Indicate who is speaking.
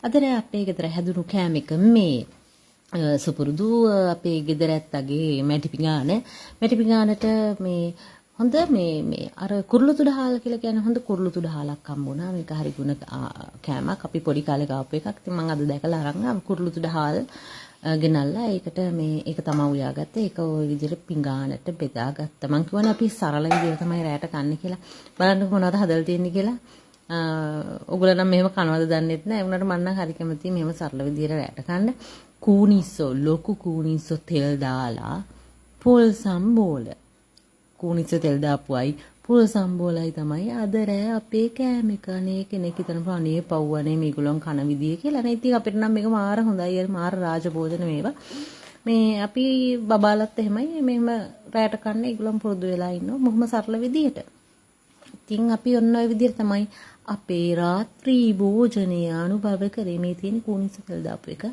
Speaker 1: අද රෑ අපේ ගෙදර හැදුණු කෑම එක මේ සුපුරුදු අපේ ගෙදර ඇත්තගේ මැටි පිඟාන. මැටි පිඟානට මේ හොඳ මේ මේ අර කුරුළු තුඩහාල කියලා කියන්නේ හොඳ කුරුළු තුඩහාලක් හම්බුණා. මේක හරි ගුණ කෑමක්. අපි පොඩි කාලේ කාපු එකක්. ඉතින් මං අද දැකලා අරන් ආවා කුරුළු තුඩහාල් ගෙනල්ලා ඒකට මේ ඒක තමයි උයාගත්තේ. ඒක ඔය විදිහට පිඟානට බෙදාගත්තා. මං කියවනේ අපි සරල විදිහට තමයි රැට කන්නේ කියලා. බලන්නකො මොනවද හදලා තියෙන්නේ කියලා. ඔයගොල්ලෝ නම් මෙහෙම කනවද දන්නෙත් නෑ. ඒ වුණාට මං නම් හරි කැමතියි මෙහෙම සරල විදිහට රැට කන්න. කූනිස්සෝ, ලොකු කූනිස්සෝ තෙල් දාලා පොල් සම්බෝල. කූනිස්සෝ තෙල් දාපුවයි පොල් සම්බෝලයි තමයි අද රෑ අපේ කෑම එක. අනේ කෙනෙක් හිතනවා අනේ පව් අනේ මේගොල්ලන් කන විදිය කියලා. නේ ඉතින් අපිට නම් මේක මාර හොඳයි. අර මාර රාජභෝජන මේවා. මේ අපි බබාලත් එහෙමයි මෙහෙම රෑට කන්න ඒගොල්ලන් පුරුදු වෙලා ඉන්නවා බොහොම සරල විදියට. ඉතින් අපි ඔන්න ඔය විදියට තමයි අපේ රාත්‍රී භෝජනය අනුභව කරේ. මේ තියෙන කූනිස්සෝ තෙල් දාපු එක.